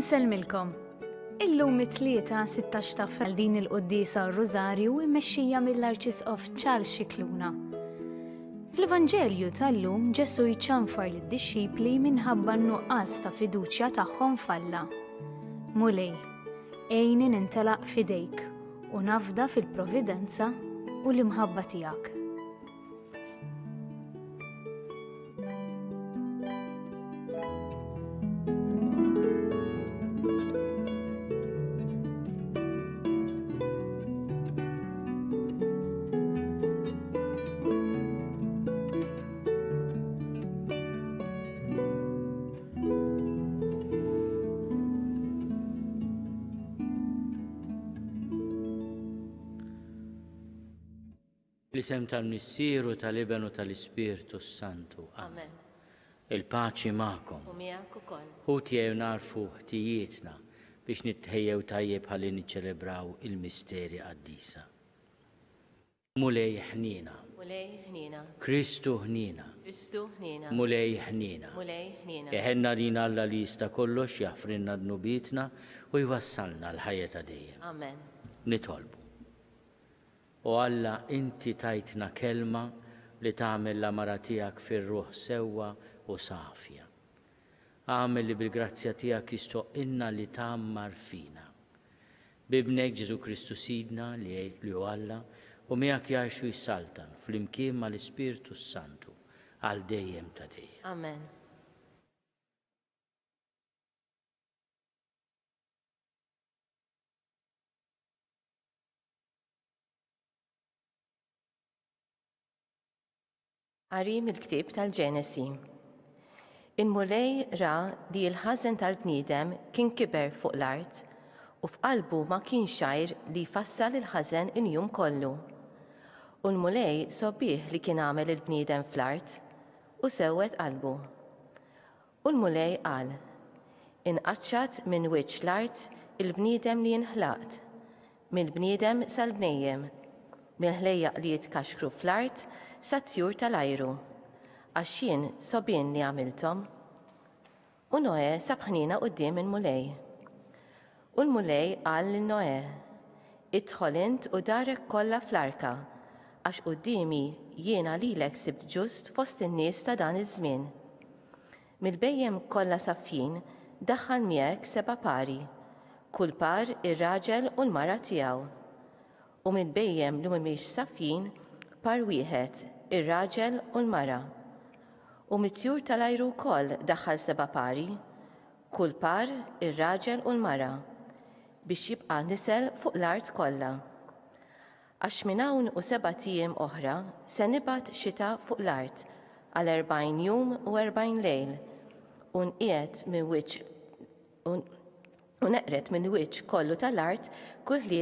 Insellmilkom. Illum it-tlieta 16 ta' għal din il-quddiesa r-Rużarju immexxija mill-Arċisqof Charles Scicluna. Fl-Evanġelju tal-lum Ġesù jċanfar lid-dixxipli minħabba n-nuqqas ta' fiduċja tagħhom f'Alla. Mulej, Għinni nintelaq f'idejk u nafda fil-providenza u l-imħabba tiegħek. L-isem tal-Missier u tal-Iben u tal-Ispirtu s-Santu. Amen. Il-paċi magħkom. U miegħek ukoll. Hu tiegħu narfu ħtijietna biex nitħejjew tajjeb ħalli niċċelebraw il-misteri qaddisa. Mulej ħniena. Mulej ħniena. Kristu ħniena. Kristu ħniena. Mulej ħniena. Mulej ħniena. Iħenn għalina Alla li jista' kollox jaħfrilna dnubietna u jwassalna għall-ħajja ta' dejjem. Amen. Nitolbu. O Alla, inti tajtna kelma li tagħmel l-għamara tiegħek fir-ruħ sewwa u safja. Agħmel li bil-grazzja tiegħek jistoqqilna li tgħammar fina. B'Ibnek Ġesù Kristu Sidna, li li hu Alla, u miegħek jgħix u jsaltan, flimkien mal-Ispirtu s-Santu, għal dejjem ta' dejjem. Amen. Qari mill-ktieb tal-Ġenesi. Il-Mulej ra li l-ħażen tal-bniedem kien kiber fuq l-art, u f'qalbu ma kienx għajr li jfassal il-ħażen il-jum kollu. U l-Mulej sogħbih li kien għamel il-bniedem fl-art, u sewwed qalbu. U l-Mulej qal, Inqaċċat minn wiċċ l-art il-bniedem li jien ħlaqt, mill-bniedem sal-bnejjem, mill-ħlejjaq li jitkaxkru fl-art sat-tjur tal-ajru, għax jien sogħbien li għamilthom. U Noè sab ħniena quddiem il-Mulej. U l-Mulej qal lil Noè, Idħol int u darek kollha fl-arka, għax quddiemi jiena lilek sibt ġust fost in-nies ta' dan iż-żmien. Mill-bhejjem kollha safjin daħħal miegħek seba' pari, kull par ir-raġel u l-mara tiegħu. U mill-bhejjem li mhumiex safjin, par wieħed, ir-raġel u l-mara. U mit-tjur tal-ajru wkoll daħħal seba' pari, kull par ir-raġel u l-mara, biex jibqa' nisel fuq l-art kollha. Għax minn hawn u sebat ijiem oħra se nibgħat xita fuq l-art għal 40 jum u 40 lejl, u nqiegħed minn wiċċ u neqred minn wiċċ kollu tal-art kull ħlief.